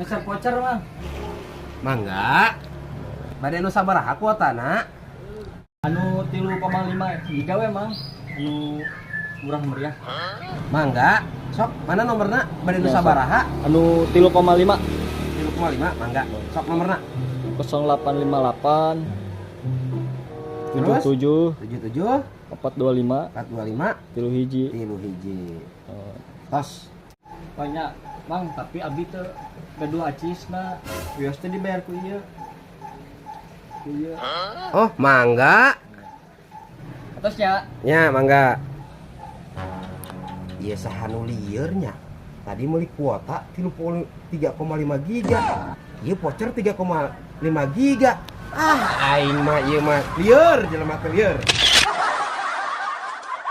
Meser voucher, Mang. Mangga. Bade nu sabaraha kuotana? Anu 3,5 giga we, Mang. Anu murah meriah. Mangga. Sok, mana nomorna? Bade nu Ya, sok. sabaraha? Anu 3,5. 3,5, mangga. Sok nomorna. 0858 Terus? 77 77 425 425 31. 31. Oh, Tos. banyak, Mang, tapi abi teu gaduh acisna. Wios teh dibayar ku ieu. Ku ieu. Oh, mangga. Atos nya. Ya, mangga. Iya, saha nu lieur nya? Tadi meuli kuota 33,5 giga. Ieu voucher 3,5 giga. Ah, aing mah ieu mah lieur, jelema teh lieur.